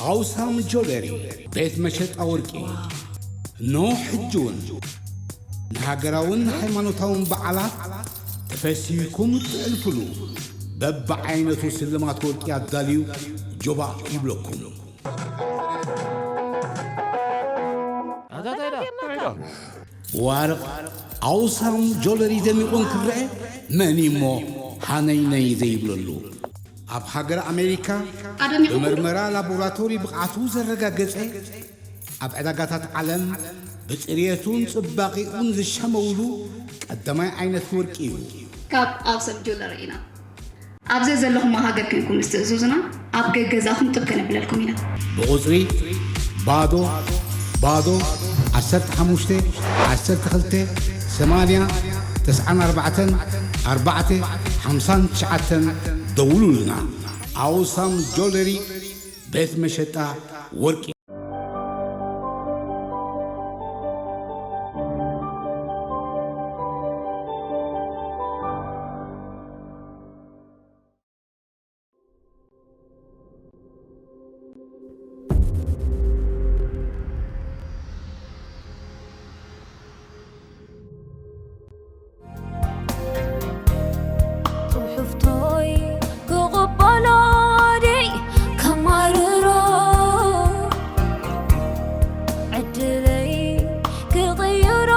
ኣውሳም ጆለሪ፣ ቤት መሸጣ ወርቂ። እነሆ ሕጂ እውን ንሃገራውን ሃይማኖታውን በዓላት ተፈሲህኩም እትሕልፉሉ በብዓይነቱ ስልማት ወርቂ ኣዳልዩ ጆባእ ይብለኩም። ብዋርቕ ኣውሳም ጆለሪ ደሚቑ እንክረአ መን እሞ ሃነይነይ ዘይብለሉ? ኣብ ሃገር ኣሜሪካ ኣደሚቑ ብመርመራ ላቦራቶሪ ብቕዓቱ ዘረጋገጸ፣ ኣብ ዕዳጋታት ዓለም ብጽርየቱን ጽባቐኡን ዝሸመውሉ ቀዳማይ ዓይነት ወርቂ እዩ። ካብ ኣውሳም ጆለሪ ኢና። ኣብ ዘዘለኹሞ ሃገር ኮይንኩም ምስ ትእዝዙና፣ ኣብ ገገዛኹም ጥብ ከነብለልኩም ኢና። ብቑጽሪ ባዶ ባዶ ዓሰርተ ሓሙሽተ ዓሰርተ ክልተ ሰማንያ ተስዓን ኣርባዕተን ኣርባዕተ ሓምሳን ትሽዓተን ደውሉልና። ኣውሳም ጆለሪ፣ ቤት መሸጣ ወርቂ። ጽሑፍቶይ ክቕበሎ ድይ ከማርሮ? ዕድለይ ክቕይሮ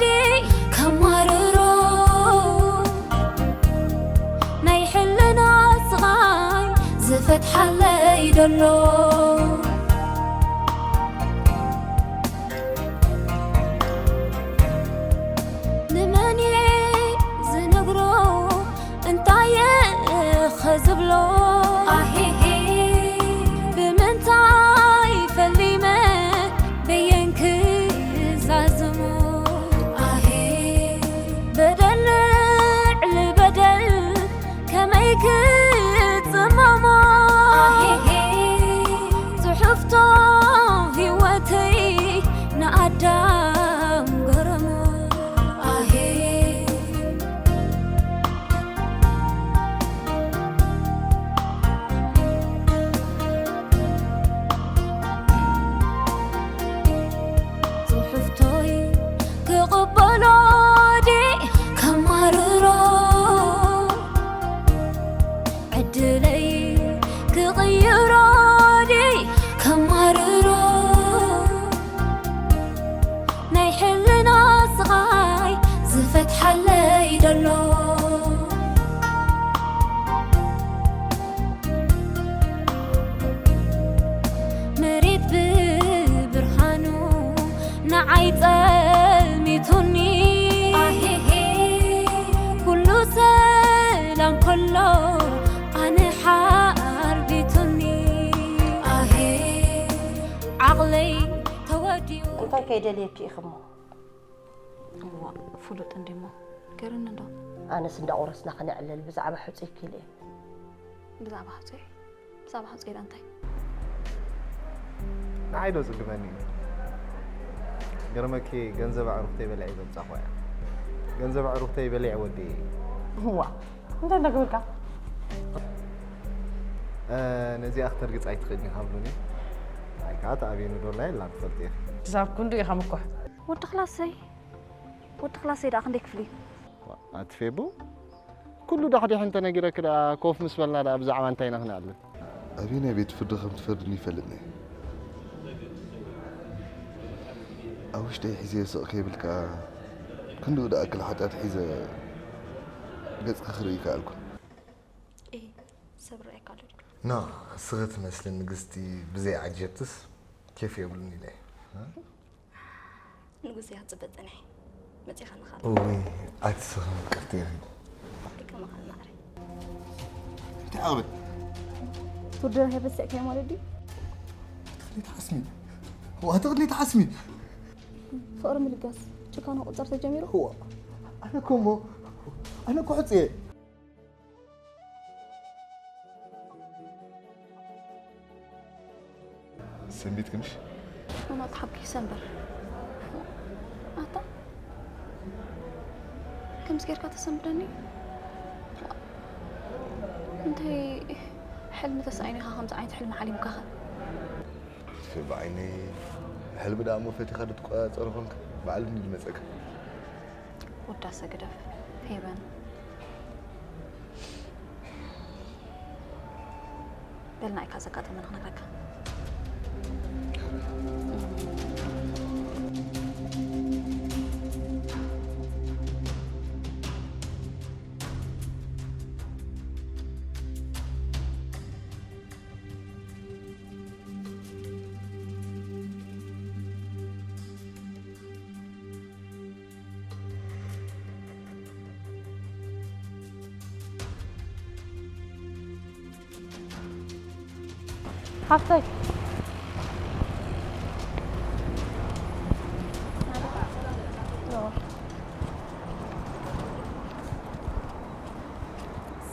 ድይ ከማርሮ? ናይ ሕልና ስቓይ ዝፈትሓለይ ደሎ። ንመን እየ ዝነግሮ? እንታይ እየ ኸ ዝብሎ? ኣሄሄ፣ ብምንታይ ፈሊመ በየን ክዛዝሞ? ኣሄ፣ በደል ልዕሊ በደል ከመይ ክጽመሞ? ኣሄሄ፣ ጽሑፍቶ ህይወተይ ንኣዳም ገረሞ። ኣሄ፣ ጽሑፍቶይ ክቕበሎ ድየ ከማርሮ? ዕድለይ ክቕይሮ ድየ ከማርሮ? ናይ ሕልና ስቓይ ዝፈትሓለይ ደሎ። መሬት ብብርሃኑ ንዓይ ጸልሚቱኒ። ኣሄሄ። ኩሉ ሰላም ከሎ ኣነ ሓርዲቱኒ። ኣሄ። ዓቕለይ ተወዲኡ። እንታይ ከይደልየኪ ኢኺ እሞ? እዋ፣ ፍሉጥ እንዲሞ። ገርኒ እንዶ። ኣነስ እንዳቆረስና ክነዕልል ብዛዕባ ሕጹይ ክኢለ እየ። ብዛዕባ ሕጹይ? ብዛዕባ ሕጹይ ደኣ እንታይ? ንዓይ ዶ ጽግመኒ እዩ? ገርመኪ፣ ገንዘብ ኣዕሩኽተይ በሊዐ ዘምጻኹ እያ። ገንዘብ ኣዕሩኽተይ በሊዐ ወዲ እየ። እዋ፣ እንታይ እንዳገበርካ? እ፣ ነዚኣ ክተርግጽ ኣይትኽእልን ኢኻ ብሉኒ። ንዓይ ከኣ ተኣብየኒ ዶ ኣላ የላን ትፈልጢ ኢኺ። ክሳብ ክንዱ ኢኻ ምኩሕ። ወዲ ክላሰይ፣ ወዲ ክላሰይ ደኣ ክንደይ ክፍሊ እዩ? ኣቲ ፌቡ፣ ኩሉ ዳሕዲሕ እንተነጊረኪ ደኣ ኮፍ ምስ በልና ደኣ ብዛዕባ እንታይ ኢና ክነዕልል? ኣበየናይ ቤት ፍርዲ ከም ትፈርድኒ ይፈልጥኒ እየ። ኣብ ውሽጠይ ሒዘዮ ስቕ ከይብል ከኣ ክንድኡ ደኣክል ሓጢኣት ሒዘ ገጽኪ ክርኢ ኣይከኣልኩን። ኤ፣ ሰብ ርኣየካ ኣሎ ድዩ? ኖ፣ እስኺ ትመስሊ ንግስቲ ብዘይ ዓጀብትስ ኬፍ የብሉን ኢለ እየ። ንጉስ እያ ክጽበ ጸኒሐ። መጺኻ ንኻል። እውይ፣ ኣቲ ስኺ ምቅርቲ ኢኺ። ከማኻ ማዕረ። እንታይ ዓቕበት? ትውድና ሄበስ ስዕካዮ ማለት ድዩ? ኣቲ ክልተ ዓስሚ። እዋ፣ ኣቲ ክልተ ዓስሚ። ፍቕሪ ምልጋስ ጭካነ ቁጸር ተጀሚሩ? እዋ፣ ኣነ እኮ እሞ፣ ኣነ እኮ ሕጽየ። ሰንቢት ክንሽ? ኖኖ፣ ተሓጒሰ እምበር። ኣታ፣ ከምዚ ጌርካ ተሰንብደኒ? እንታይ ሕልሚ ተሳኢኑ ኢኻ ከምዚ ዓይነት ሕልሚ ሓሊምካኸ? ብዓይነይ ሕልሚ ደኣ እሞ ፈቲኻ ዶ ትቆጻጸሮ ኾንካ? ባዕሉ እንዲ ዝመጸካ። ውዳሰ ግደፍ ፌበን። በልና ኢካ ዘጋጠመና ክነግረካ። ሓፍተይ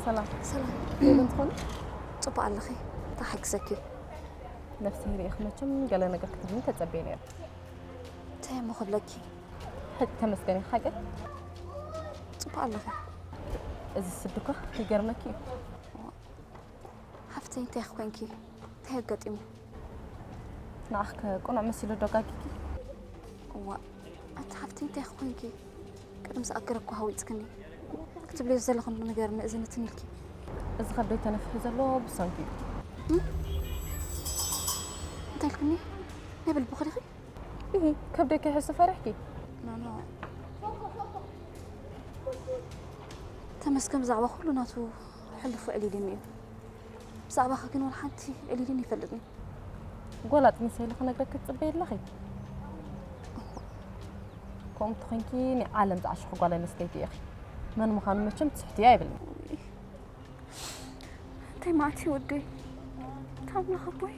ሰላም። ሰላም። ምን ትኾኒ? ጽቡቕ ኣለኺ? እንታይ ሓግዘኪ? ነፍሲ ርኢኽ መቸም ገለ ነገር ክትብልኒ ተጸብየ ነይረ። እንታይ እሞ ክብለኪ? ሕጂ ተመስገን ኢኻ ሓቂ? ጽቡቕ ኣለኺ? እዚ ስዲ እኳ ይገርመኪ እዩ። ሓፍተይ እንታይ ኮንኪ? እንታይ ኣጋጢሙ? ንዓኽ ከ ቁኑዕ መሲሉ ዶ ጋጊኪ? እዋ ኣቲ ሓፍተይ እንታይ ኮንኪ? ቅድም ዝኣገረ እኮ ሃዊፅክኒ ክትብልዮ ዘለኹ ነገር ንእዝንትን ኢልኪ። እዚ ከብደይ ተነፊሑ ዘሎ ብሰንኪ እዩ። እንታይ ኢልክኒ? ናይ ብልብኺ ዲኺ? ኢሂ ከብደይ ከይሕሱ ፈሪሕኪ? ኖ ኖ ተመስገን ብዛዕባ ኩሉ ናቱ ሕሉፉ ዕሊልኒ እዩ። ብዛዕባኺ ግን ወላ ሓንቲ ዕሊልኒ ይፈልጥኒ። ጓል ኣጥኒሰ ኢለ ክነግረኪ ትጽበይ ኣለኺ? ከምኡ ተኾይንኪ ናይ ዓለም ዝዓሸኹ ጓል ኣንስተይቲ ኢኺ። መን ምዃኑ መቸም ትስሕትዮ ኣይብልን። እንታይ መዓት እዩ ወደይ? እንታይ ኣምላኽ ኣቦይ?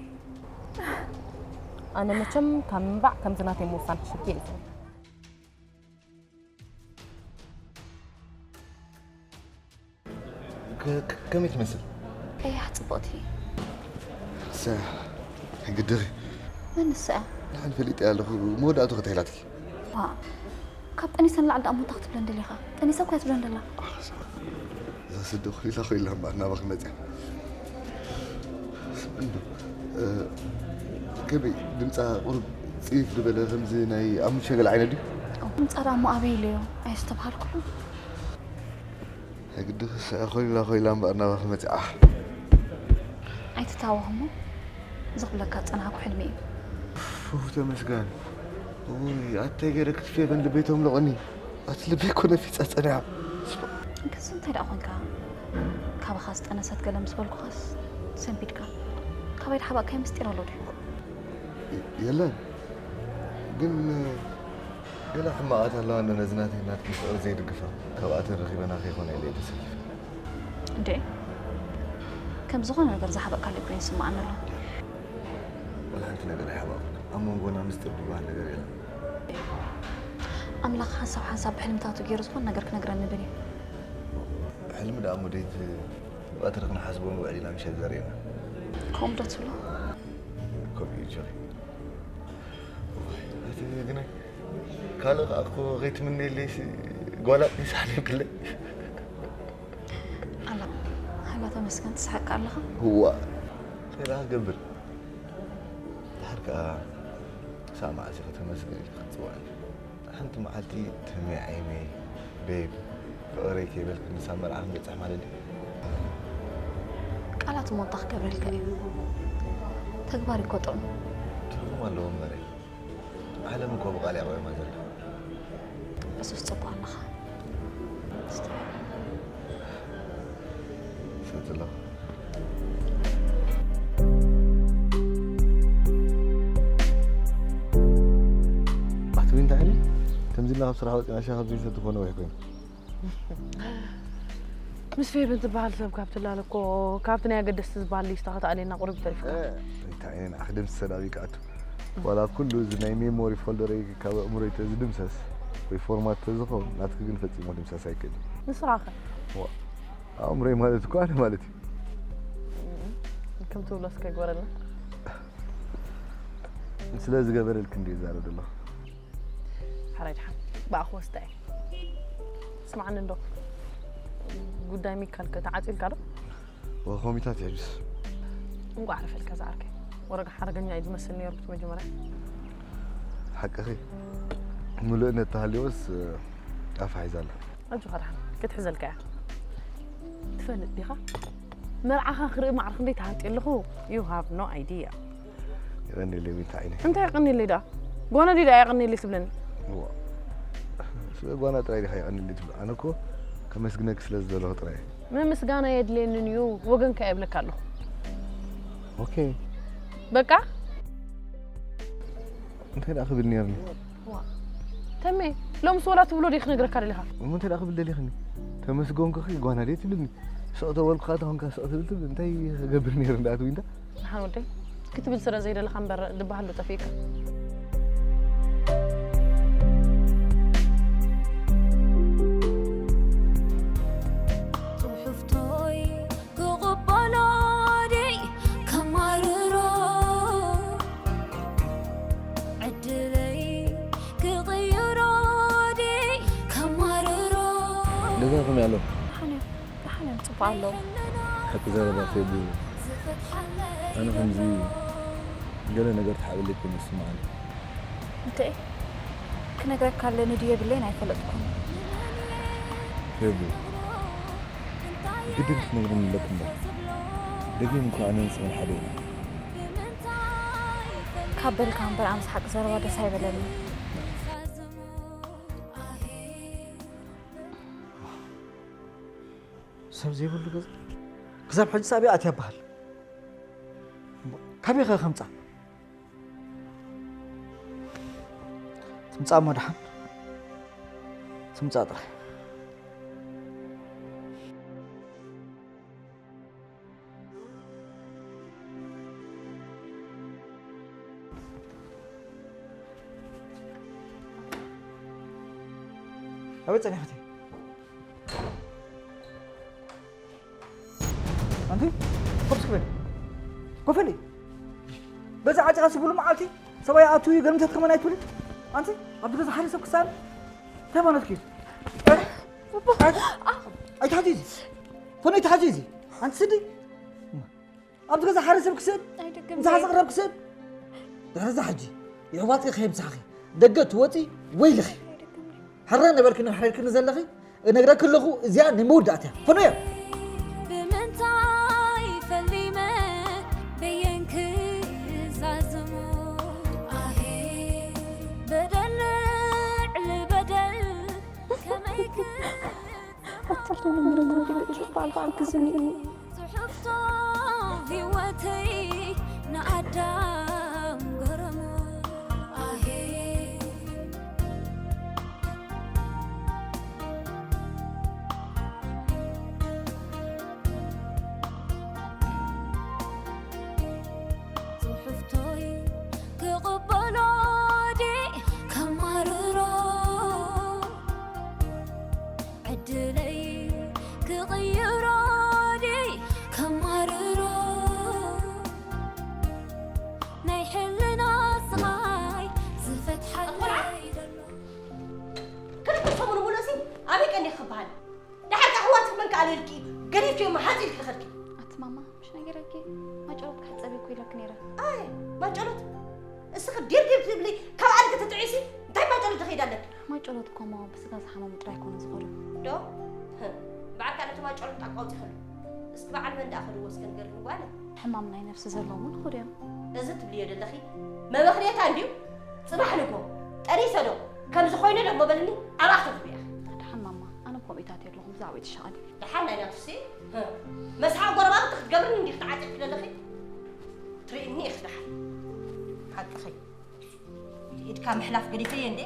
ኣነ መቸም ካብ ምንባዕ ከምዚ ናተይ ምውሳን ክሽኪ እየ ዝብል። ከ- ከ- ከመይ ትመስል? ቀያሕ ጽብቕቲ። ሰ ግድኺ መን ንሳ እያ? ንሓን ፈሊጠ ኣለኹ። መወዳእቱ ከተይላትኪ ዋ ካብ ጠኒሰ ንላዕሊ ደኣ ሞታ ክትብለን ደሊኻ? ጠኒሰ እኳ እያ ትብለን ደላ። እዛ ስዲ ኩሊላ ኮይላ እምበኣር ናባኺ መፅያ። እንዶ ከመይ ድምፃ ቁሩብ ፅይፍ ዝበለ ከምዚ ናይ ኣሙን ሸገል ዓይነት ድዩ? ድምፃ ደኣ እሞ ኣበይ ኢለዮ ኣየስተብሃልኩሉ። ግዲ ክስዐ ኮይላ ኮይላ እምበኣር ናባኺ መፅያ። ኣይትታወኽ እሞ ዝኽብለካ ዝፀናሕኩ ሕልሚ እዩ። ፉፍ ተመስገን። ውይ ኣተይ ገይረ ክትፌ በን ልበይቶም ለቆኒ። ኣቲ ልበይ እኮ ነፊፃ ፀኒሓ። ክስ እንታይ ደኣ ኮንካ? ካባኻ ዝጠነሰት ገለ ምስ በልኩኻስ ሰንቢድካ። ካባይ ድሓባእካይ ምስጢር ኣሎ ድዩ? የለን ግን ገለ ሕማቓት ኣለዋ እንዶ ነዚ ናተይ ናትኪ ፍቕሪ ዘይድግፋ። ካብኣተን ረኺበና ከይኮነ ኢለ እየ ተሰኪፈ። እንዴ ከም ዝኾነ ነገር ዝሓበእካለይ ኮይኑ ይስምዓኒ ኣሎ። ወላ ሓንቲ ነገር ኣይሓባእኩን። ኣብ መንጎና ምስጢር ዝበሃል ነገር የለን። ኣምላኽ ሓንሳብ ሓንሳብ ብሕልምታቱ ገይሩ ዝኾነ ነገር ክነግረኒ ብል እዩ። ሕልሚ ደኣ እሞ ደይት ብቐትሪ ክንሓስቦ ንውዕል ኢና ምሸት ዘርእየና። ከምኡ ዶ ትብሎ? ከምኡ እዩ ጆሪ። እዋይ፣ እቲ ግናይ ካልእ ከኣ እኮ ከይትምነየለይሲ ጓል ኣጥኒሳ ሓሊፍክለይ። ኣላ ሃላ ተመስገን ትስሕቅ ኣለኻ። እዋ እንታይ ደኣ ክገብር። ድሓር ከኣ ክሳዕ መዓስ ኢኺ ተመስገን ኢልኪ ክትጽውዕኒ? ሓንቲ መዓልቲ ተመይ ዓይነይ ቤብ ፍቕረይ ከይበልኪ ምሳብ መርዓ ክንበጽሕ ማለት ድዩ? ቃላት እሞ እንታይ ክገብረልካ እዩ? ተግባር እኮ ጥዑም። ትርጉም ኣለዎ እምበረይ። ዓለም እኮ ብቓል እያ ቆይማ ዘላ። እሱስ ጽቡቕ ኣለኻ። ሰትሎ ኣቲ ዊንታ ሕኒ ከምዚ ኢልና ካብ ስራሕ ወፂና ሻሂ ካብ ዘይንሰቲ እኮ ነዊሕ ኮይኑ። ምስ ፌብን ትበሃል ሰብ ካብ ትላለ እኮ ካብቲ ናይ ኣገደስቲ ዝበሃል ሊስታ ከተኣልየና ቁሩብ ተሪፍካ። እንታይ እየ ንዓኺ ደምስሰ ናብ ይክኣቱ ዋላ ኩሉ እዚ ናይ ሜሞሪ ፎልደረይ ካብ ኣእምሮይ ተዝድምሰስ ወይ ፎርማት ተዝኸውን ናትኪ ግን ፈጺሙ ድምሳስ ኣይክእልን። ንስኻኸ? ዋ፣ ኣእምሮይ ማለት እኮ ኣነ ማለት እዩ። ከም ትብሎ እስከ ግበረልና። ስለ ዝገበረልኪ እንድየ ዝዛረብ ዘለኹ። ሕራይ ድሓን ብኣኹ ወስዳ እየ። ስማዕኒ እንዶ ጉዳይ ሚካል ከ ተዓፂልካ ዶ? ወኾሚታት የሕጅስ እንቋዕ ዓረፈልካ ዝዓርከይ። ወረጋ ሓረገኛ እዩ ዝመስል ነይሩ እቲ መጀመርያ። ሓቅኺ፣ ምሉእነት ተሃልዮስ ኣፋ ሒዛ ኣላ። ኣጆኻ ደሓን ክትሕዘልካ እያ። ትፈልጥ ዲኻ? መርዓኻ ክርኢ ማዕረ ክንደይ ተሃንጥየ ኣለኹ። You have no idea። የቐንየለይ ዊንታ ዓይነይ። እንታይ የቐንየለይ ደኣ? ጓና ድዩ ደኣ የቐንየለይ ትብለኒ? እዋ፣ ስለ ጓና ጥራይ ዲኻ የቐንየለይ ትብሎ? ኣነ እኮ ከመስግነኪ ስለ ዝደለኹ ጥራይ እየ። ምምስጋና የድልየንን እዩ፣ ወገንካ እየ እብለካ ኣለኹ። ኦኬ። በቃ እንታይ ደኣ ክብል ነይርኒ? ዋ፣ ተሜ፣ ሎምስ ወላ ትብሎ ድዩ ክነግረካ ደሊኻ? እሞ እንታይ ደኣ ክብል ደሊኽኒ? ተመስገንኩኺ ጓና ድየ ትብልኒ? ስቕ ተበልኩኻ ተኾንካ ስቕ ትብል ትብል፣ እንታይ ክገብር ነይሩ እንዳኣት ዊንታ? ደሓን ወደይ፣ ክትብል ስለ ዘይደለኻ እምበር ድበሃሉ ጠፊእካ። ጽሑፍቶይ ክቕበሎ ድይ ከማርሮ ዕድለይ ክቕይሮ ድይ ከማርሮ ገዛ ከመይ ኣሎ? ደሓን እያ፣ ደሓን እዮም፣ ጽቡቕ ኣለዉ። ሓቂ ዘረባ ፌቡ፣ ኣነ ከምዚ ገለ ነገር ትሓበለይ ኮይኑ ይስምዓኒ። እንተ ክነግረካ ኣለኒ ድዩ የብለይን ኣይፈለጥኩን። ፌቡ፣ ግድን ክትነግርኒ ኣለኪ እምበር፣ ደጊም እኮ ኣነን ስምን ሓደ ኢና። ካብ በልካ እምበር ኣነስ ሓቂ ዘረባ ደስ ኣይበለኒ። ሰብ ዘይብሉ ገዛ ክሳብ ሕጂ ሳብ ኣትያ በሃል። ካበይ ከ ከምጻ? ትምጻእ እሞ ደሓን ትምጻእ ጥራይ። ኣበይ ጸኒሕኪ? ኣንቲ ኮፍ እስኪ በሊ። ኮፍ በሊ። በዛ ዓጺኻ ስብሉ መዓልቲ ሰብኣይ ኣቱ እዩ ገልምታት ከመን ኣይትብልን። ኣንቲ ኣብቲ ገዛ ሓደ ሰብ ክሳብ እንታይ ማለትኪ እዩ? ኣይትሓዚ እዚ። ፈኖ ኣይትሓዚ እዚ። ኣንቲ ስዲ ኣብቲ ገዛ ሓደ ሰብ ክስእን ምሳኻ ዝቕረብ ክስእን ድሕሪ እዛ ሕጂ የሕዋትኪ ከየምሳኺ ደገ ትወፂ ወይልኺ። ሕረ ነበርክኒ ሕሪርክኒ ዘለኺ እነግረኪ ኣለኹ። እዚኣ ናይ መወዳእታ እያ። ፈኖዮ። ብምንታይ ፈሊመ በየን ክዛዝሞ ኣሄ በደል ልዕሊ በደል ከመይ ክጽብጸቦ ጽሑፍቶ ህይወተይ ንኣዳም ገረሞ ኣሄ ጽሑፍቶይ ክቕበሎ ድየ ከማርሮ ዕድለይ ክቕይሮ ድየ ከማርሮ ናይ ሕልና ስቓይ ዝፈትሓለይ ዘሎ ክልተ ሰሙን ሙሉእሲ ኣበይ ቀኒኺ ክበሃል? ደሓር ከኣ ኣሕዋትኪ መን ክኣልየልኪ እዩ? ገዲፍክዮ እሞ ሓጺ ኢልኪ ኸድኪ። ኣቲ ማማ፣ ምሽ ነጊረኪ፣ ማጨሎት ክሕጸብ እኮ ኢለኪ ነይረ። ኣይ ማጨሎት፣ እስኺ ዲር ዲር ትብሊ፣ ካብ ኣድጊ ትጥዒሲ፣ እንታይ ማጨሎት ትኸይዲ ኣለኪ? ማጨሎት እኮ እሞ ብስጋ ዝሓመሙ ጥራይ ኣይኮኑን ዝኸዱ። ዶ? እምበኣር ከኣ ነቲ ማጨሎት ጣቃ ኣውጺኽሉ። እስኪ በዓል መን ደኣ ኸድዎ እስከ ንገርኒ ጓለይ። ሕማም ናይ ነፍሲ ዘለዎም እውን ይኸዱ እዮም። እዚ ትብልዮ ዘለኺ መመኽንያታ እንድዩ። ጽባሕ ንግሆ ጠኒሰ ዶ ከምዚ ኮይነ ዶ እሞ በልኒ ኣብኣ ክተፍርያ። ደሓን ማማ፣ ኣነ እኮ ብኢታት የለኹም ብዛዕባ እቲ ሸቐል እዩ። ደሓን ናይ ናቱሲ መስሓቕ ጎረባብቲ ክትገብርኒ እንዲኺ ተዓጢቕኪ ዘለኺ። ትርእይኒ ኢኺ ደሓን። ሓቅኺ። ኢድካ ምሕላፍ ገዲፈየ እንዴ?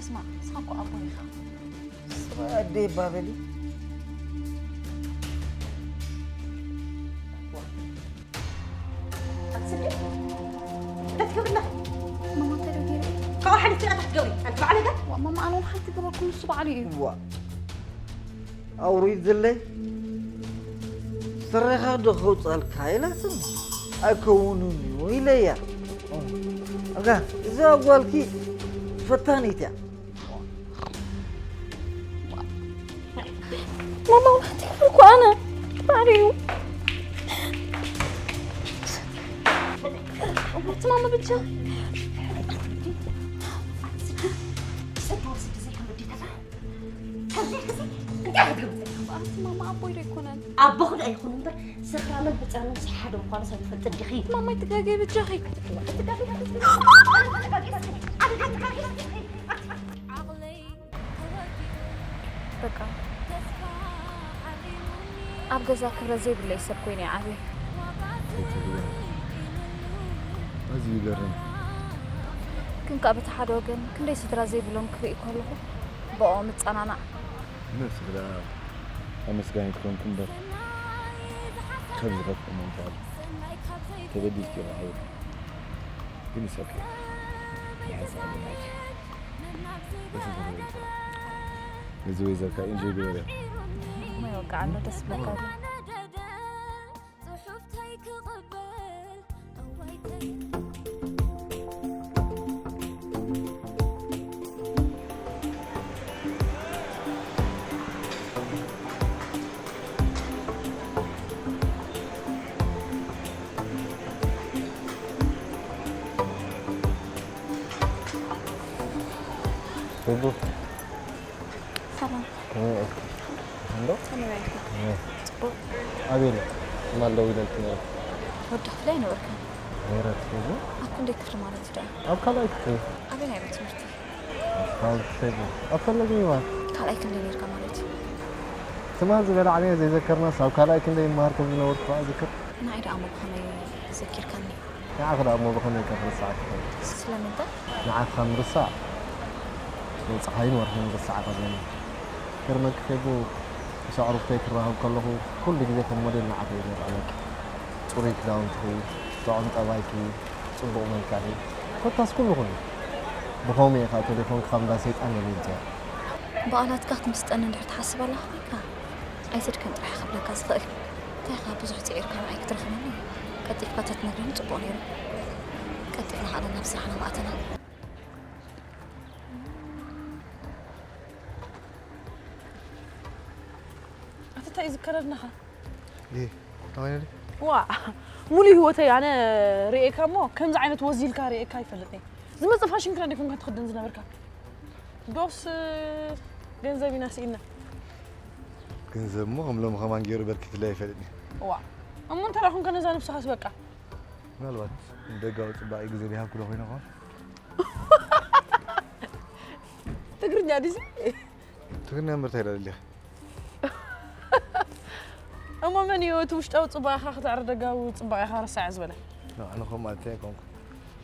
ስማ፣ ንስኻ እኮ ይባበሊ። ኣትስደድ። እንታይ ትገብሪ ኣለኺ? ማማ፣ እንታይ ደው ገይረ? ካብኡ ሓሊፍኪ እንታይ ክትገብሪ? ኣንቲ በዓል ገ? ዋ፣ ማማ፣ ኣነ እውን ሓንቲ ገበርኩ፣ ንሱ ባዕሉ እዩ። ዋ። ኣውሪድ ዝለይ። ስረኻ ዶ ከውጻልካ ኢላትኒ። ኣይከውንን እዩ ኢለያ። ኣጋ፣ እዛ ጓልኪ ፈታኒት እያ። ማማ፣ ሓንቲ ክፍል እኮ ኣነ ባዕሉ እዩ። እሞት ማማ ብቻ። ኣንቲ ማማ፣ ኣቦይ ዶ ኣይኮነን? ኣቦኺ ዶ ኣይኮነን እምበር፣ ሰኽራምን ብጻንን ሓደ ምዃኑ ሰብ ትፈልጢ ዲኺ? ማማ፣ ኣይትጋገይ በጃኺ። በቃ፣ ኣብ ገዛ ክብረት ዘይብለይ ሰብ ኮይነ እየ ዓብየ። ኣይትግበ። ኣዝዩ ይገርም። ግን ከኣ በቲ ሓደ ወገን ክንደይ ስድራ ዘይብሎም ክርኢ ከለኹ ብኦም እጸናናዕ። ነፍሲ ደኣ ኣመስጋኒ ክኾንኩ እምበር፣ ከም ዝኸፍኦ ምንፋል ተበዲልኪ ኢኻ ሓወይ። ግን ይሰብኪ። ንሓንሳእ ግን ኣይኪ። እቲ ዝኽሪ ይፍረ። ነዚ ወይዘርካ ኢንጆይ ግበርያ። እሞ ይወቅዓ ኣሎ፣ ደስ ብለካ። ጽሑፍተይ ክቕበል እዋይተይ። ቡቡ። ሰላም። ከመይ ውዒልኪ? እንዶ? ከመይ ውዒልካ? እህ። ጽቡቕ። ኣበይ ኣለኺ? ትማል ደዊለልኪ ነይረ። ወዲ ክፍሊ ኣይነበርካን። ነይረ ትብሉ? ኣብ ክንደይ ክፍሊ ማለት እዩ ደኣ? ኣብ ካልኣይ ክፍሊ። ኣበይ ናይ ቤት ትምህርቲ? ኣብ ካልኣይ ክፍሊ። ኣብ ፈለገ ይዋል። ካልኣይ ክንደይ ነይርካ ማለት እዩ? ትማል ዝበላዕናዮ ዘይዘከርናስ ኣብ ካልኣይ ክንደይ ይመሃር ከም ዝነበርኩ ከኣ እዝክር። ንዓይ ደኣ እሞ ብኸመይ ዘኪርካኒ? ንዓኺ ደኣ እሞ ብኸመይ ኢልካ ክርስዓ ትኽእል? ስለምንታይ? ንዓኻ ምርሳዕ ንጸሓይን ወርሕን ዝርሳዓኻ ዘሎ። ክገርመኪ ፌቡ፣ ምስ ኣዕሩኽተይ ክራኸብ ከለኹ ኩሉ ግዜ ከም ሞዴል ንዓኺ እየ ዝረኣየኪ። ጽሩይ ክዳውንትኺ፣ ጥዑም ጠባይኪ፣ ጽቡቕ መልክዕኺ፣ ኮታስ ኩሉ ኩሉ። ብኸምኡ እየ ከኣ ቴሌፎንኪ ከም እንዳ ሰይጣን ደልየልኪ እየ። ብቓላትካ ክትምስጠኒ እንድሕር ትሓስብ ኣለኻ ኮይንካ፣ ኣይትድከም ጥራሕ እየ ክብለካ ዝኽእል። እንታይ ኢኻ ብዙሕ ጽዒርካ ንዓይ ክትረኽበኒ? ቀልጢፍካ ተትነግረኒ ጽቡቕ ነይሩ። ቀልጢፍና ከኣ ናብ ስራሕና ምኣተና። ኣቲ እንታይ እዩ ዝከረድናኻ? ይሄ ተማይነዲ? ዋ፣ ሙሉ ህይወተይ ኣነ ርእየካ እሞ ከምዚ ዓይነት ወዝ ኢልካ ርእየካ ኣይፈልጥን እየ። ዝመጽእ ፋሽን ክዳን ዲኹም ከትኽደን ዝነበርካ? ዶስ ገንዘብ ኢና ስኢና? ገንዘብ እሞ ከም ሎሚ ከማን ገይሩ በርኪትለይ ኣይፈልጥን እየ። ዋ፣ እሞ እንተ ደኣ ኮንካ ነዛ ነብስኻስ በቃ። ምናልባት ንደጋዊ ጽባቐ ግዜ ዘይሃብኩ ዶ ኮይነ ኾን? ትግርኛ ድዩ? ትግርኛ እምበር እንታይ ኢላ ደሊኻ? እሞ መን እዩ እቲ ውሽጣዊ ጽባቐኻ ክትዕሪ ደጋዊ ጽባቐኻ ረሳዕ ዝበለ? ኖ፣ ኣነ ከምኡ ማለት ኣይኮንኩ።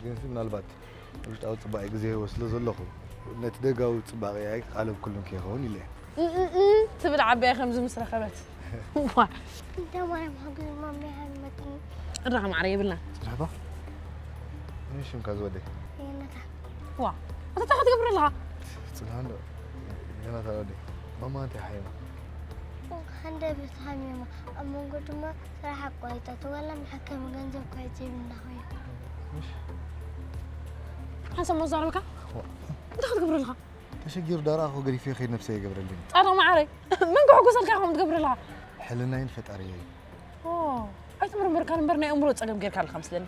ግን ሲ ምናልባት ውሽጣዊ ጽባቐ ግዜ ይወስሎ ዘለኹ፣ ነቲ ደጋዊ ጽባቐ ኣይቃለብኩሉን ከይኸውን ኢለ እየ። እም፣ እም፣ እም ትብል ዓባይ ከምዚ ምስ ረኸበት። ዋ። እንተ ማርያም ሓግዝ ማሚ ሓልመትኒ። እራኻ ማዕረ የብልና። ጽናሕባ? ምን ሽምካ ዝወደይ? የነታ። ዋ። ኣታ እንታይ ክትገብር ኣለኻ? ጽናሕ እንዶ። የነታ ወደይ። ማማ እንታይ ሓይማ? ሓንደ ቤት ሓሚማ። ኣብ መንጎ ድማ ስራሕ ኣቋሪጻቶ። ዋላ መሐከሚ ገንዘብ እኳ የብልና ኮይኑ። ምሽ? ሓንሳብ መዛረብካ? ዋ። እንታይ ክትገብር ኣለኻ? ተሸጊሩ ዳርኣ እኮ ገዲፈ ይኸይድ ነብሰይ ይገብረለይ። ጻድቕ መዓረይ፣ መን ክሕጉሰልካ ኢኹም ትገብር ኣለኻ? ሕልናይን ፈጣሪየይ። ኦ፣ ኣይተመርመርካን እምበር ናይ ኣእምሮ ጸገም ጌርካ ኣለኻ መስለኒ።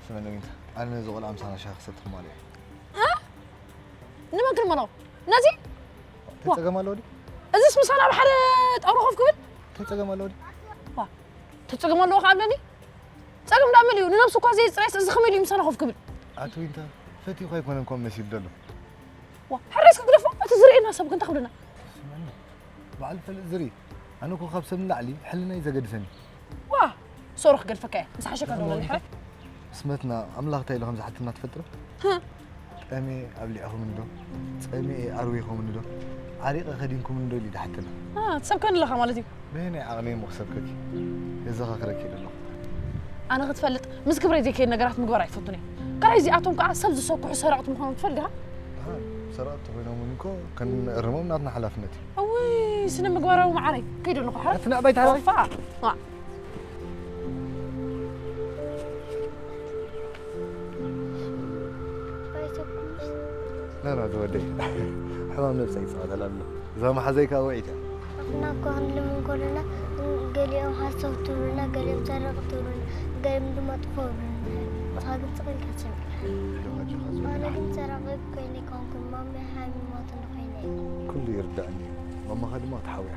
ስምዕኒ ዊንታ፣ ኣነ ነዚ ቆልዓ ምሳና ሻሂ ክሰቲ ክማልኦ እየ። እ? ንመን ክንመሎ? ነዚ? እንታይ ጸገም ኣለዎ ድዩ? እዚስ ምሳና ኣብ ሓደ ጣውላ ኮፍ ክብል? እንታይ ጸገም ኣለዎ ድዩ? ዋ፣ እንታይ ጸገም ኣለዎ ከኣ ኣለኒ? ጸገም ደኣ መን እዩ? ንነብሱ እኳ ዘይጽረይስ እዚ ከመይ ኢሉ እዩ ምሳና ኮፍ ክብል? ኣቲ ዊንታ፣ ፈትዩኻ ኣይኮነን ከምኡ መሲሉ ዘሎ። ዋ፣ ሕራይ እስኪ ግደፎ፣ እቲ ዝርእየና ሰብ ግን እንታይ ክብለና? ስምዕኒ፣ በዓል ፈልጥ ዝርኢ፣ ኣነ እኮ ካብ ሰብ ንላዕሊ ሕልናይ ዘገድሰኒ። ዋ፣ ሶሮ ክገድፈካ እየ፣ ምስ ሓሸካ ደውለኒ ሕራይ። ስመትና፣ ኣምላኽ እንታይ ኢሉ ከም ዝሓተና ትፈልጢ ዶ? ህ። ጠምየ ኣብሊዕኹምኒ ዶ? ጸሚኤ ኣርዊኹምኒ ዶ? ዓሪቐ ከዲንኩም እንዶ ኢሉ ይድሓተና። ትሰብከኒ ኣለኻ ማለት እዩ። በየናይ ዓቕሚ እሞ ክሰብከኪ? የዘኻኽረኪ እየ ዘለኹ። ኣነ ክትፈልጥ ምስ ክብረይ ዘይከይድ ነገራት ምግባር ኣይፈቱን እየ። ካልኣይ እዚኣቶም ከዓ ሰብ ዝሰክሑ ሰረቕቲ ምዃኖም ትፈልጥ ዲኻ? ደሓን ሰረቕቲ ኮይኖም እውን እኮ ክንእርሞም ናትና ሓላፍነት እዩ። እውይ ስነ ምግባራዊ መዓረይ ከይደ ኣለኹ ሓረ። እቲ ንዕባይ ተሓራቂ። ናና ዝወደይ ሕማም ነብሰ ይፃወተላ ኣሎ። እዛ መሓዘይ ከዓ ውዒት እያ። ኣፍና እኮ ክንልምን ከለና ገሊኦም ሓሰው ትብሉና፣ ገሊኦም ሰረቕ ትብሉና፣ ገሊኦም ድማ ጥፎ ብሉና። ንስኻ ግን ስቕ ኢልካ ትሰምዕ። ኣነ ግን ሰራቒ ኮይነ ኣይኮንኩን፣ ማመይ ሓሚማትኒ ኮይነ እየ። ኩሉ ይርዳእኒ እዩ። ማማኻ ድማ ክትሓውያ።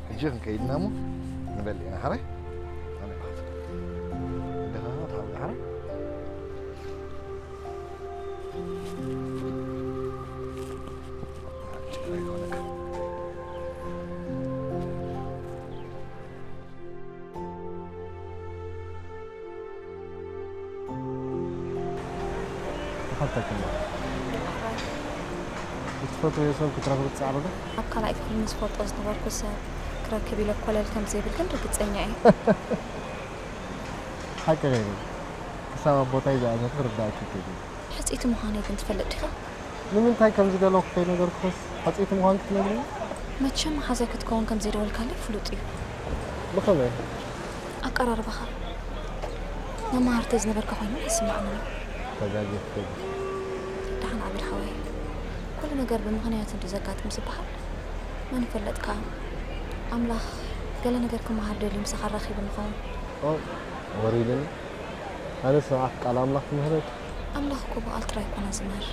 ሕጂ ክንከይድ ኢና እሞ ንበልዕ ኢና። ሓራይ? ኣነ ይበሃል። ኣዴኻ ክትሓውያ ሓራይ? ተኸተልክና። እትፈትወዮ ሰብ ክትረኽቢ ትጻዕሪ ዶ? ኣብ ካልኣይ ክፍሊ ምስ ፈልጦ ዝነበርኩ ሰብ ክረክብ ኢለ ኮለል ከም ዘይብል ግን ርግጸኛ እየ። ሓቂ ገይሩ ክሳብ ኣብ ቦታይ ዝኣተኹ ክርዳእኪ ይክእል እዩ። ሕጽይቲ ምዃነይ ግን ትፈልጥ ዲኻ? ንምንታይ ከም ዝደለኹ ከይነገርኩኸስ ሕጽይቲ ምዃንኪ ትነግርኒ? መቸም መሓዛይ ክትከውን ከም ዘይደወልካለይ ፍሉጥ እዩ። ብኸመይ? ኣቀራርባኻ መማህርተይ ዝነበርካ ኮይኑ ይስምዓኒ። ተጋጊኽኪ። ደሓን ኣቤል ሓወይ፣ ኩሉ ነገር ብምኽንያት እንድዩ ዘጋጥም ዝበሃል። መን ይፈልጥ ከኣ ኣምላኽ ገለ ነገር ክመሃር ደልዩ ምሳኻ ኣራኺቡ ንኸውን። ኦ፣ ወሪድኒ። ኣነስ ንዓኺ ቃል ኣምላኽ ክምህረኪ። ኣምላኽ እኮ ብቓል ጥራይ ኣይኮነን ዝምህር፣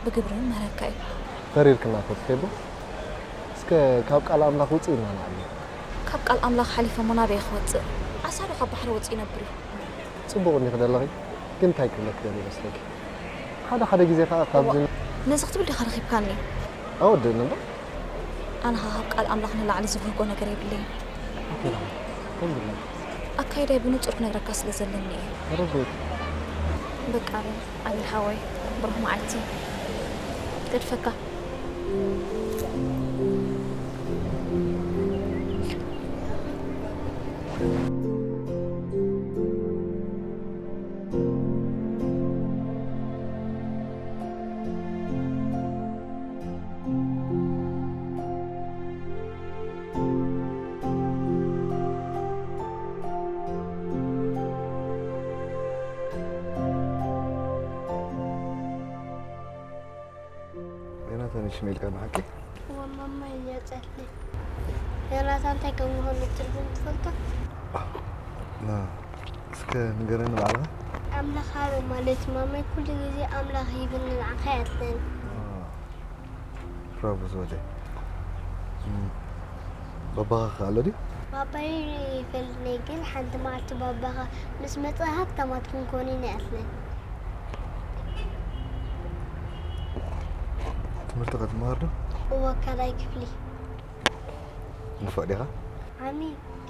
ብግብሪ እውን ምህረካ እዩ። ተሪርክና እኮ ትከይዱ። እስከ ካብ ቃል ኣምላኽ ውፅእ ኢልና ንዓሊ። ካብ ቃል ኣምላኽ ሓሊፈ እሞ ናበይ ክወፅእ? ዓሳ ዶ ካብ ባሕሪ ወፂኡ ይነብር እዩ? ፅቡቕ እንዲኺ ዘለኺ፣ ግን እንታይ ክብለኪ ደልየ መስለኪ? ሓደ ሓደ ግዜ ከዓ ካብዚ እዋ፣ ነዚ ክትብል ዲኻ ረኺብካኒ? ኣወድእኒ እምበር። ኣነ ኸኣ ካብ ቃል ኣምላኽ ንላዕሊ ዝብህጎ ነገር የብለይን። ኣኪራ፣ ከም ዝብለኪ። ኣካይዳይ ብንጹር ክነግረካ ስለ ዘለኒ እየ። ተረዲእኪ። በቃ በል፣ ኣቤል ሓወይ፣ ብሩኽ መዓልቲ። ገድፈካ። ዮናታን፣ እሺ ሜልካ ብሓቂ? እወ፣ ማማ እያ ጸልእ። ዮናታን እንታይ ከም ዝኾነ ትርጉም ትፈልጦ? ና፣ እስከ ንገረኒ ባዕልኻ። ኣምላኽ ሃበ ማለት ማማይ ኩሉ ግዜ ኣምላኽ ሂብኒ ንዓኻ እያ ትብለኒ። አ፣ ብራቮ ዝወደይ። እም፣ ባባኻ ከ ኣሎ ድዩ? ባባይ ይፈልኒ፣ ግን ሓንቲ መዓልቲ ባባኻ ምስ መጸ ሃብታማት ክንኮን ኢና እያ ትብለኒ። ትምህርቲ ከ ትመሃር ዶ? እወ፣ ካልኣይ ክፍሊ። ንፉዕ ዲኻ? ዓሚ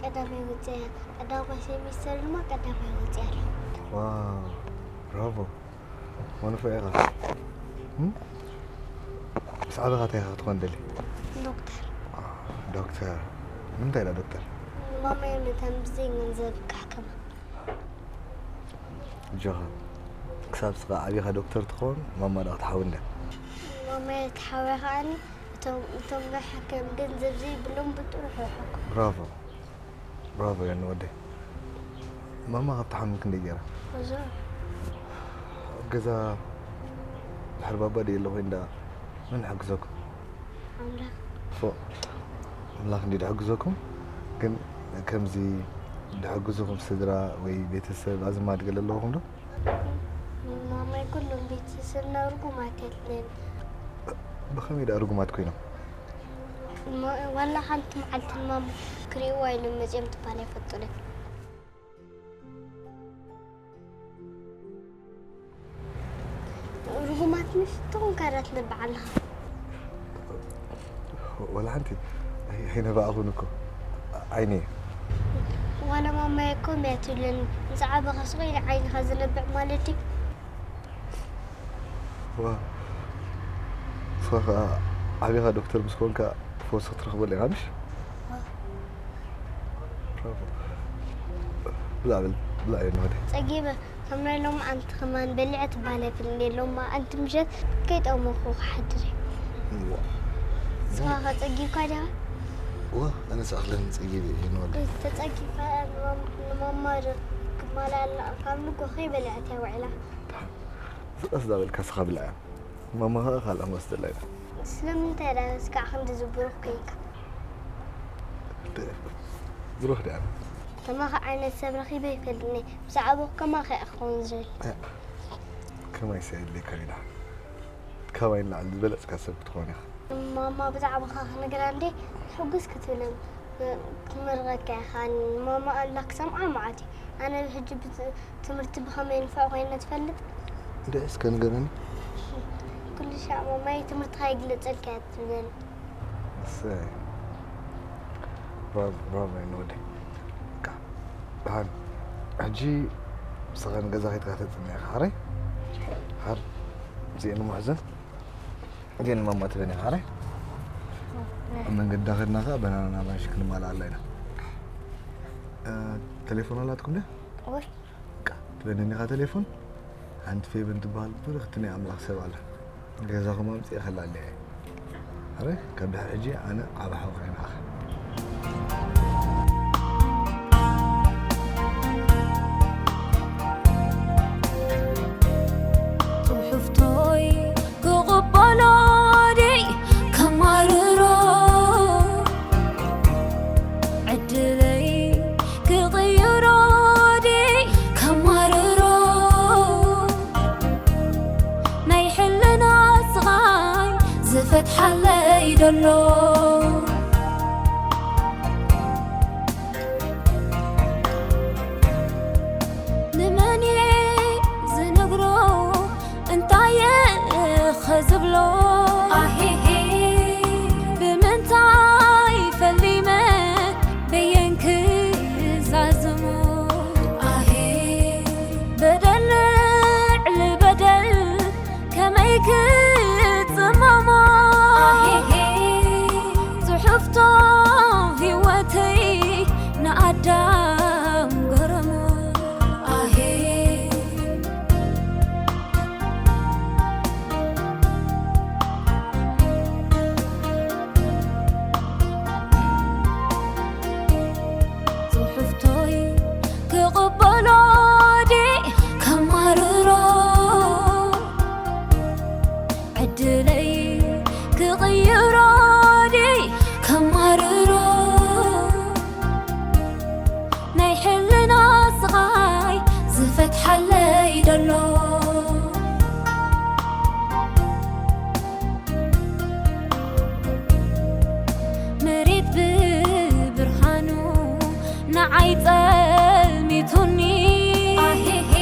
ቀዳማይ ወጺኣ እያ። ቀዳማይ ሴሚስተር ድማ ቀዳማይ ወጺኣ ኣለኹ። ዋው፣ ብራቮ። እሞ ንፉዕ ኢኻ። እም? ምስ ዓበኻ እንታይ ኢኻ ክትኮን ትደሊ? ዶክተር። ዶክተር። ንምንታይ ኢላ ዶክተር? ማማይ መታን ብዘይ ገንዘብ ክሕክማ። ኣጆኻ። ክሳብ ስኻ ዓቢኻ ዶክተር ትኸውን፣ ማማ ደኣ ክትሓዊ እንድያ። ማማይ ትሓውያ ከኣኒ፣ እቶም፣ እቶም ናይ ሓካይም ገንዘብ ዘይብሎም ብጥርሑ ይሕክሙ። ብራቮ። ብራቮ ዮኒ ወደይ። ማማ ካብ ትሓምም ክንደይ ገይራ? ብዙሕ። ኣብ ገዛ ድሕሪ ባባ ድየ ኣለኹ እንዳ መን ይሕግዘኩም? ኣምላኽ። ፎእ፣ ኣምላኽ እንድዩ ድሕግዘኩም። ግን ከምዚ ድሕግዙኹም ስድራ ወይ ቤተሰብ ኣዝማድ ገለ ኣለውኹም ዶ? ማማይ ኩሎም ቤተሰብና ርጉማት የለን። ብኸመይ ደኣ ርጉማት ኮይኖም? ማ-፣ ዋላ ሓንቲ መዓልቲ ንማማ ክርእይዋ ኢሎም መጺኦም ትበሃል ኣይፈልጡን እዮም። ርጉማት ምሽ ትኹን ካራ ትነብዕ ኣለኻ። ወላ ሓንቲ ኣይ-፣ ኣይነባእኹን እኮ ዓይነየ። ዋላ ማማየ እኮ እምቢ እያ ትብለኒ። ምስ ዓበኻ ስቕ ኢለ ዓይንኻ ዝነብዕ ማለት ድዩ? ዋ፣ ንስኻ ኸኣ ዓቢኻ ዶክተር ምስ ኮንካ ፈውሲ ክትረኽበሉ ኢኻ፣ ምሽ? ብላዕ በል፣ ብላዕ እየ ንወደ። ጸጊበ፣ ከም ናይ ሎምዓንቲ ከማን በሊዐ ትባል ኣይፍልን እየ። ሎምዓንቲ ምሸት ከይጠመኹ ክሓድር እየ። እዋ። ንስኻ ከ ጸጊብካ ዲኻ? እዋ፣ ኣነስ ኣኽለን ጸጊበ እየ ንወደ። ተጸጊብካ ንማም-፣ ንማማ ዶ ክማልኣላ ካብ ንጎ ከይበልዐት እያ ውዒላ። ዝቐስ ዳበልካ ስኻ ብልዓያ። ማማ ኸኣ ካልኣ መስደላ ኢላ። ስለምንታይ ደኣ እስካዕ ክንድዚ ብሩኽ ኮይንካ? ደ-፣ ብሩኽ ደኣ። ከማኻ ዓይነት ሰብ ረኺበ ኣይፈልጥን እየ። ብዛዕባኹ ከማኻ እየ ክኸውን ዝደሊ። ኣያ፣ ከማይስ ኣየድልየካን እዩ ደሓን። ካባይ ንላዕሊ ዝበለጽካ ሰብ ክትኾን ኢኻ። ማማ ብዛዕባኻ ክነግራ እንዴ፣ ሕጉስ ክትብለን ክምርቐካ ኢኻ። ማማ ኣላ ክሰምዓ መዓት እዩ። ኣነ ሕጂ ብት-፣ ትምህርቲ ብኸመይ ንፉዕ ኮይነ ትፈልጥ? እንዴ፣ እስከ ንገረኒ። ኩሉ ሻዕ ማማይ ትምህርትኻ ይግለጸልካ እያ ትብለኒ። እሰይ። ብራቮ፣ ብራቮ፣ የኔ ወደይ። በቃ፣ ደሓን። ሕጂ ምሳኻ ንገዛ ከይድካ ተጽንሕ ኢኻ፣ ሓረይ? ሓር፣ እዚኤን እሞ ሕዘን። እዚኤን ማማ ትበን ኢኻ፣ ሓረይ? ኣብ መንገዲ ኸድና ኸኣ በናና ማንሽ ክንማልኣላ ኢና። እ፣ ቴሌፎን ኣላትኩም ዶ? እወ። በቃ፣ ትበነኒ ኢኻ ቴሌፎን? ሓንቲ ፌቨን ትበሃል ብርኽቲ ናይ ኣምላኽ ሰብ ኣላ። ገዛኹም ኣምጺኤ ከላልያ እየ። ኣረ፣ ካብ ድሕሪ ሕጂ ኣነ ዓቢ ሓውኻ እየ ንዓኻ። ጽሑፍቶይ ክቕበሎ ድይ ከማርሮ? ዕድለይ ክቕይሮ ድይ ከማርሮ? ናይ ሕልና ስቓይ ዝፈትሓለይ ደሎ። ንመን እየ ዝነግሮ? እንታይ እየ ኸ ዝብሎ? ኣሄሄ፣ ብምንታይ ፈሊመ በየን ክዛዝሞ? ኣሄ፣ በደል ልዕሊ በደል ከመይ ክጽመሞ? ኣሄሄ፣ ጽሑፍቶ ህይወተይ ንኣዳም ገረሞ። ኣሄ፣ ጽሑፍቶይ ክቕበሎ ድየ ከማርሮ? ዕድለይ ክቕይሮ ድየ ከማርሮ? ናይ ሕልና ስቓይ ዝፈትሓለይ ደሎ። መሬት ብብርሃኑ ንዓይ ጸልሚቱኒ። ኣሄሄ።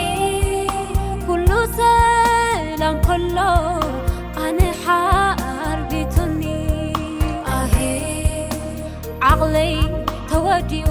ኩሉ ሰላም ከሎ ኣነ ሓርቢቱኒ። ኣሄ። ዓቕለይ ተወዲኡ